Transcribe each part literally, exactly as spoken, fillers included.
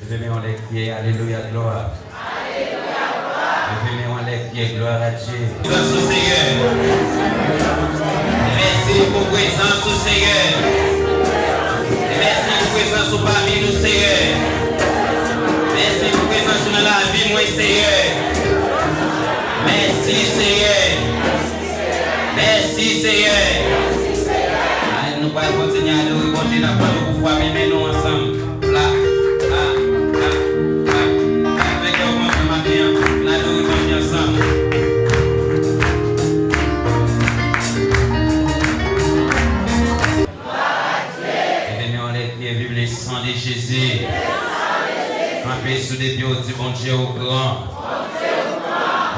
Leve men w anlè k fyè, alelouya, glwa. Leve men w anlè k fyè, glwa a Dye. Prezans ou, Seyè. Mèsi pou prezans ou, Seyè. Mèsi pou prezans ou pami nou, Seyè. Mèsi pou prezans ou nan lavi mwen, Seyè. Mèsi, Seyè. Mèsi, Seyè. Ay, nou pral kontinye adore Bondye, n ap mande pou fwa men men nou ansanm. La, la, la, la, la, fè kè w kontan maten an, n adore Bondye ansanm. Leve men w anlè k fyè, viv le sang de Jésus. Kanpe sou de pye w, di, Bondye ou gran.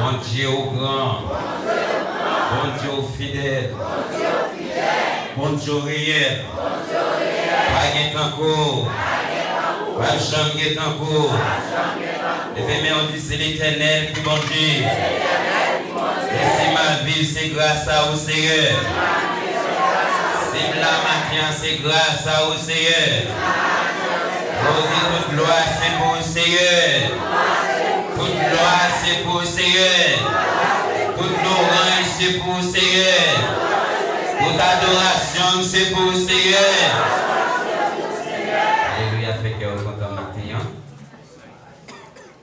Bondye ou gran. Bondye ou fidèl. Bondye ou reyèl. Pa gen tankou w. P ap janm gen tankou w. Leve men w, di, se Letènèl ki Bondye. E si m ap viv, se gras a ou, Seyè. Si m la maten an, se gras a ou, Seyè. Poze tout glwa se pou ou, Seyè. Tout glwa se pou ou, Seyè. Tout lwanj se pou ou, Seyè. Tout adorasyon se pou ou, Seyè. Alelouya, fè kè w kontan maten an.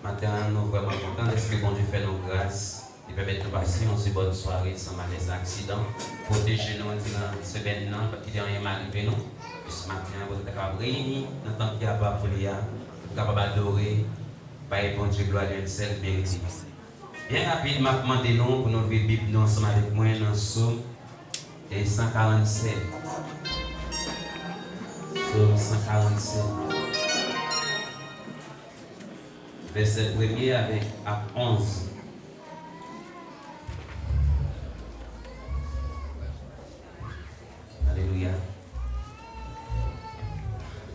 Maten an, nou vrèman kontan dèske Bondye fè nou gras. Li pèmèt nou pase yon ti bòn sware san malèz, aksidan. Pwoteje nou diran semèn nan, pa kite anyen mal rive nou. Jis maten an, pou nou kapab reyini nan tanp ki apa pou li a, pou nou kapab adore, bay Bondye glwa li menm sèl merite. Byen rapid, m ap mande nou pou nou ouvri Bib nou ansanm avèk mwen nan Sòm, e, san karannsèt. Sòm san karannsèt. Vèsè premye avèk ak onz. Alelouya.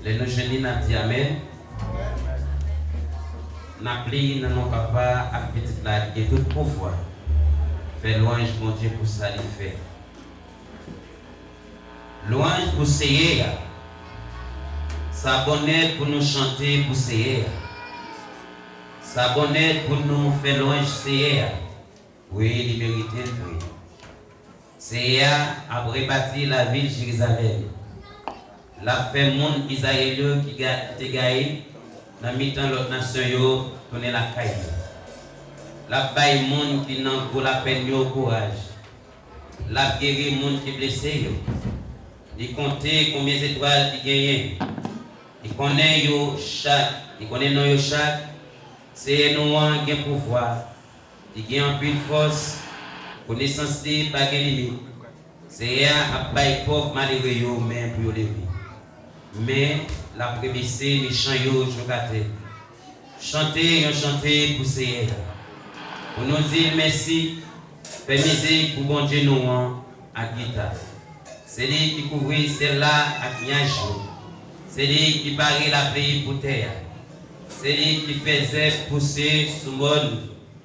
Lè nou jwenn li, n ap di amèn. N ap li nan non Papa ak Pitit la ki gen tout pouvwa. Fè lwanj Bondye pou sa li fè. Lwanj pou Seyè a. Sa bonè pou nou chante pou Seyè a. Sa bonè pou nou fè lwanj Seyè a. Wi, li merite l vre. Seyè a ap rebati lavil Jerizalèm. L ap fè moun Izrayèl yo ki ga-, ki te gaye nan mitan lòt nasyon yo tounen lakay yo. L ap bay moun ki nan gwo lapenn yo kouraj. L ap geri moun ki blese yo. Li konte konbyen zetwal ki genyen. Li konnen yo chak, li konnen non yo chak. Seyè nou an gen pouvwa. Li gen anpil fòs. Konesans li pa gen limit. Seyè a ap bay pòv malere yo men pou yo leve. Men, l ap rebese mechan yo jouk atè. Chante yon chante pou Seyè a. Pou nou di l mèsi, fè mizik pou Bondye nou an ak gita. Se li ki kouvri syèl la ak nyaj yo. Se li ki pare lapli pou tè a. Se li ki fè zèb pouse sou mòn,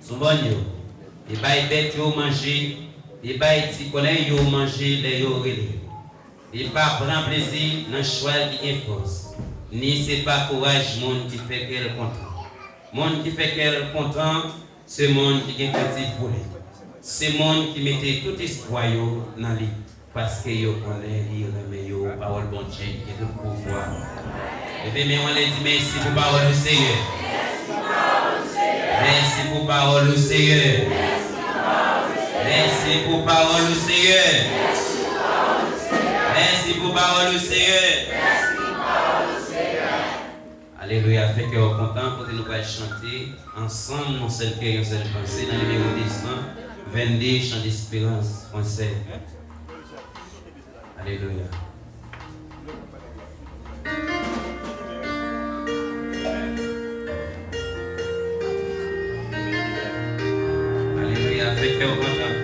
sou mòn yo. Li bay bèt yo manje, li bay ti kònèy yo manje lè yo rele. Li pa pran plezi nan chwal ki gen fòs, ni se pa kouraj moun ki fè kè l kontan. Moun ki fè kè l kontan, se moun ki gen krentif pou li. Se moun ki mete tout espwa yo nan li, paske yo konnen li renmen yo. Pawòl Bondye ki gen tout pouvwa. Leve men w anlè, di, mèsi pou pawòl ou, Seyè. Mèsi pou pawòl ou, Seyè. Mèsi pou pawòl ou, Seyè. Mèsi pou pawòl ou, Seyè. Alelouya, fè kè w kontan, kote nou pral chante ansanm, yon sèl kè, yon sèl panse, nan nimewo de san vennde, Chan Desperans, fransè. Alelouya. Alelouya, fè kè w kontan.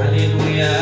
Alelouya.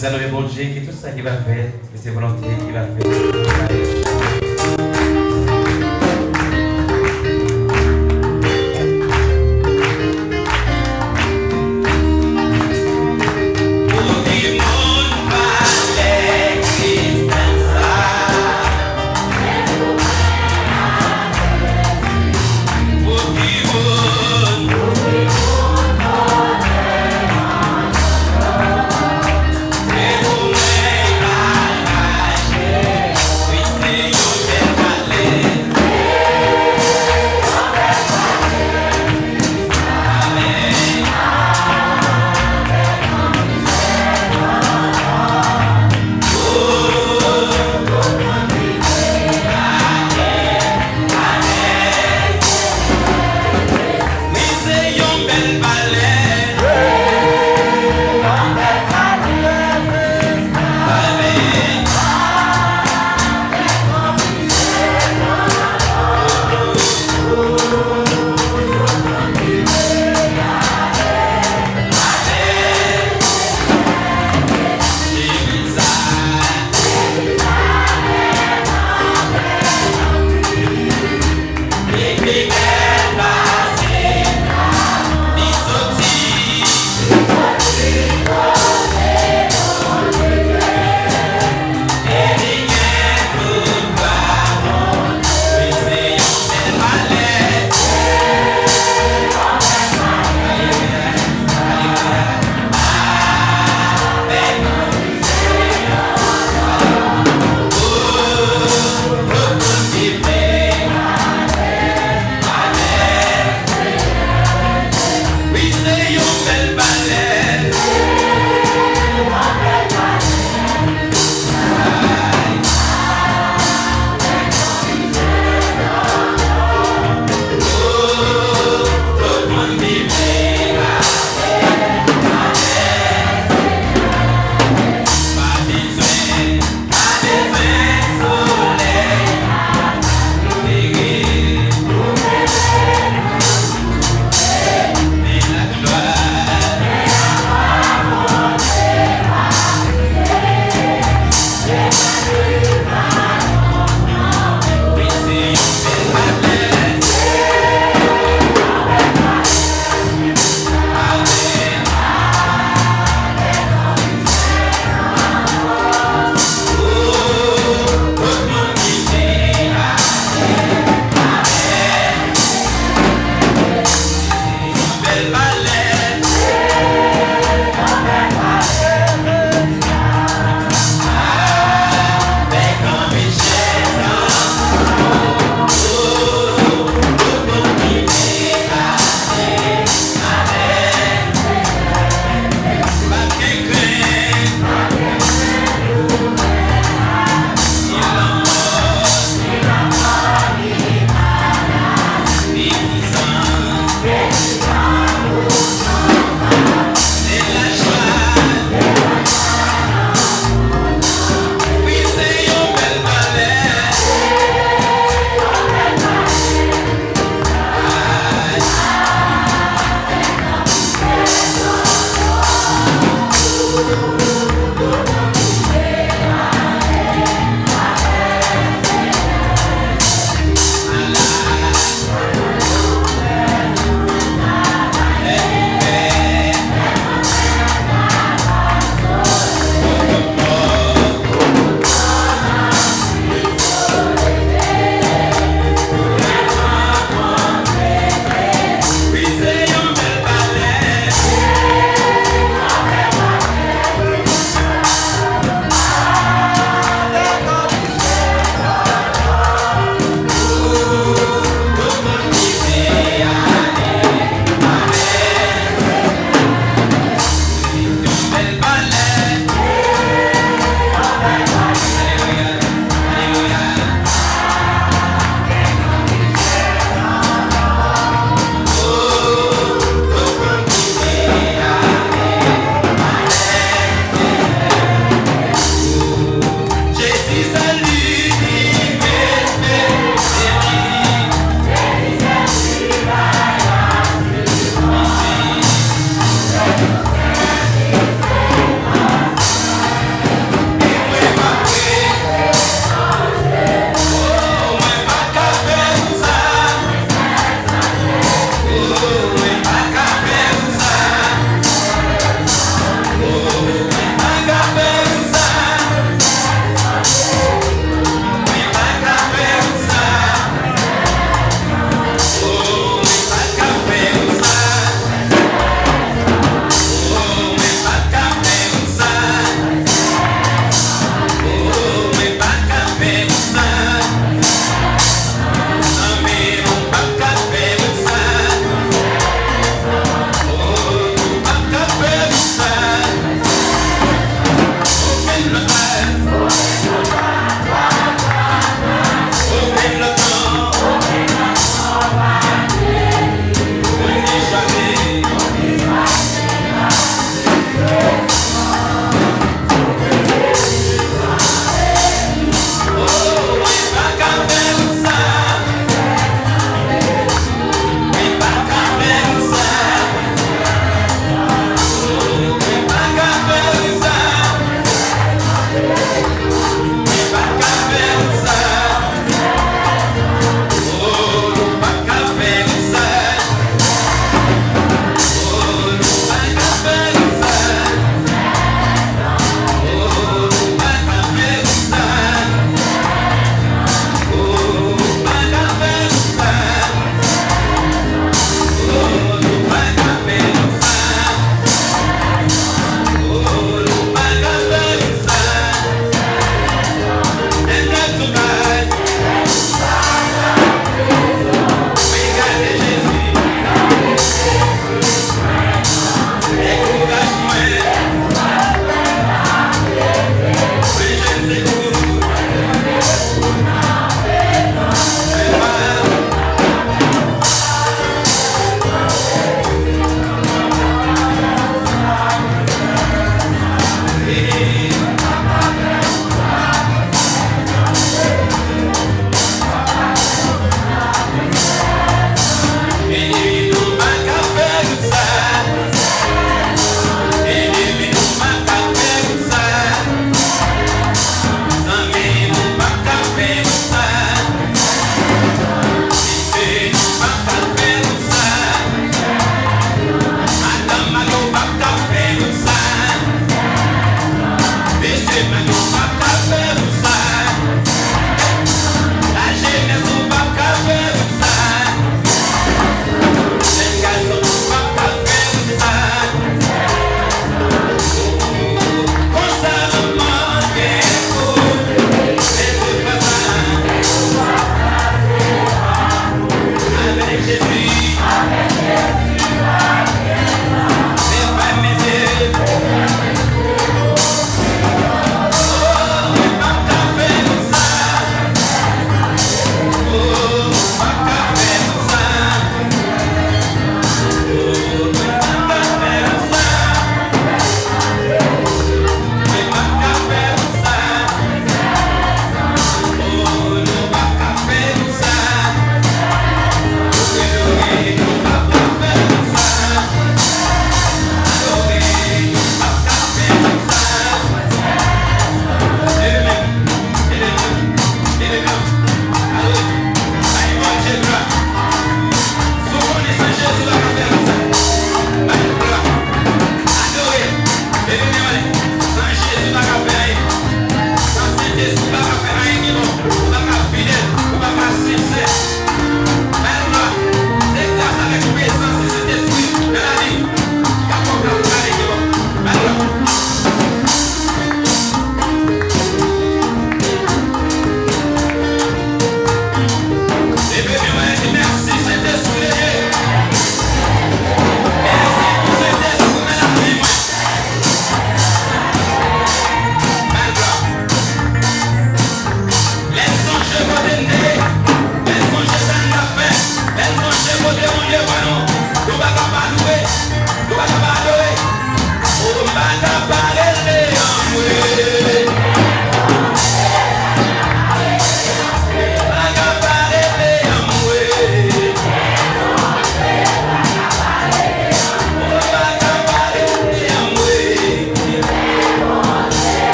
Sa nou e Bondye ki tout sa ki va fèt, e se volonte ki va fèt.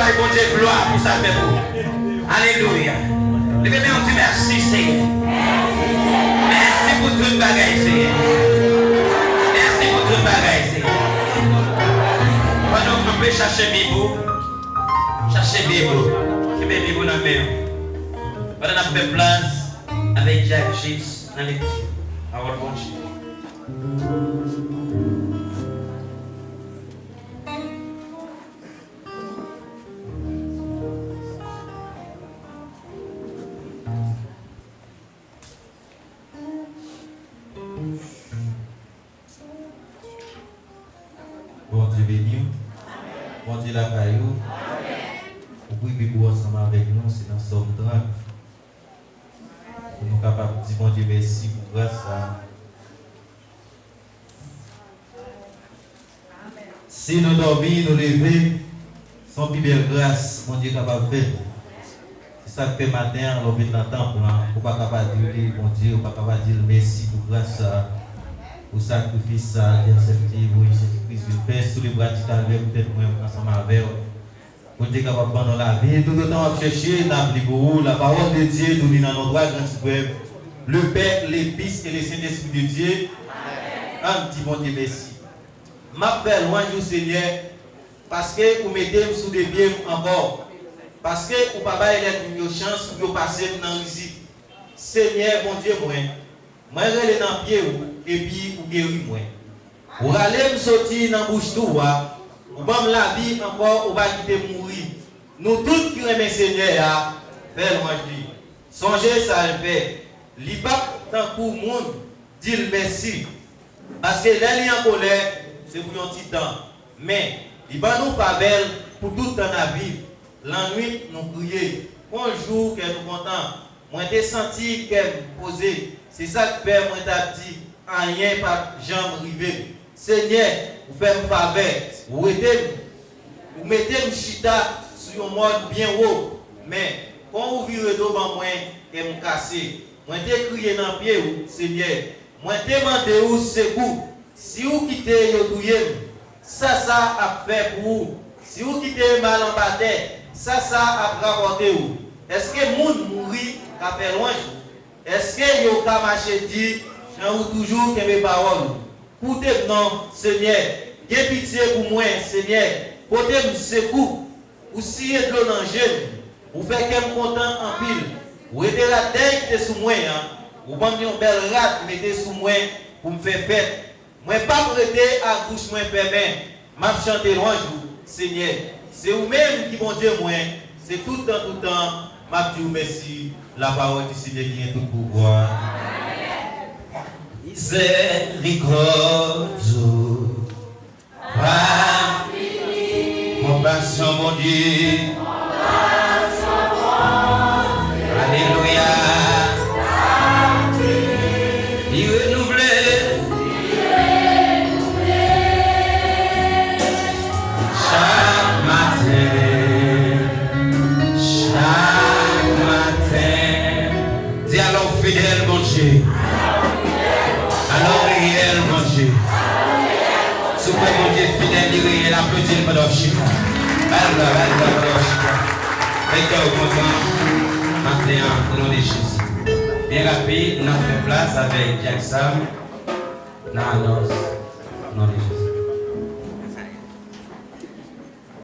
Bay Bondye glwa pou sa l fè pou ou. Alelouya. Leve men w, di, mèsi, Senyè. Mèsi pou tout bagay, Senyè. Mèsi pou tout bagay, Senyè. Pandan w kanpe, chache Bib ou. Chache Bib ou. Kenbe Bib ou nan men w. Pandan n ap fè plas avèk Jack James nan lekti Pawòl Bondye. Bondye beni w. Bondye lakay ou. Ouvri Bib ou ansanm avèk nou, se nan Sòm trant. Pou nou kapab di Bondye mèsi pou gras sa a. Si nou dòmi, nou leve, se yon pi bèl gras Bondye kapab fè nou. Se sa k fè maten an, lè w vin nan tanp lan, ou pa ka pa di li Bondye, ou pa ka pa di l mèsi pou gras sa a, pou sakrifis sa a, ki aksepte voye Jezi Kris vin fè sou le bra di Kalvè poutèt mwen ansanm avè w. Bondye kapab ban nou lavi. Toutotan w ap chèche, n ap li pou ou. La parole de Dieu, nou li nan non dwa Gran Siprèm, le Pè, le Fis e le Sentespri de Dye. Ann di Bondye mèsi. M ap fè lwanj ou, Senyè, paske ou mete m sou de pye m ankò. Paske ou pa bay lènmi m yo chans pou yo pase m nan rizik. Senyè Bondye mwen, mwen rele nan pye ou, epi ou geri mwen. Ou rale m soti nan bouch tou a, ou ban m lavi ankò, ou pa kite m mouri. Nou tout ki renmen Senyè a, fè lwanj li. Sonje sa l fè. Li p ap tankou moun, di l mèsi. Paske lè li an kolè, se pou yon ti tan. Men, li ban nou favè l pou tout tan n ap viv. Lannwit, nou kriye. Kon jou kè nou kontan. Mwen te santi kè m poze. Se sa k fè mwen t ap di, anyen p ap janm rive m. Senyè, ou fè m favè. Ou rete m, ou mete m chita sou yon mòn byen wo. Men, kon ou vire do ban mwen, kè m kase. Mwen te kriye nan pye ou, Senyè. Mwen te mande ou sekou. Si ou kite yo touye m, sa sa ap fè pou ou? Si ou kite m al anba tè, sa sa ap rapòte ou? Èske moun mouri ka fè lwanj ou? Èske yo ka mache di, jan ou toujou kenbe pawòl ou? Koute m non, Senyè, gen pitye pou mwen, Senyè, pote m sekou. Ou siye dlo nan je m, ou fè kè m kontan anpil. Ou rete rad dèy ki te sou mwen an, ou ban m yon bèl rad mete sou mwen pou m fè fèt. Mwen p ap rete ak bouch mwen fèmen, m ap chante lwanj ou, Senyè. Se ou menm ki Bondye mwen, se tout tan, tout tan, m ap di w mèsi. La parole du Seigneur ki gen tout pouvwa. Mizèrikòd ou pa fini. Konpasyon Bondye. Alelouya. Li renouvle. Chak maten. Chak maten. Di, alò fidèl Bondye. Alò reyèl Bondye. Si w kwè Bondye fidèl, li reyèl, aplodi l pandan w ap chita. Ba l glwa, ba l glwa pandan w ap chita. Fè kè w kontan maten an, o non de Jezi. Byen rapid, n ap fè plas avèk Jack Sam nan anons, o non de Jezi.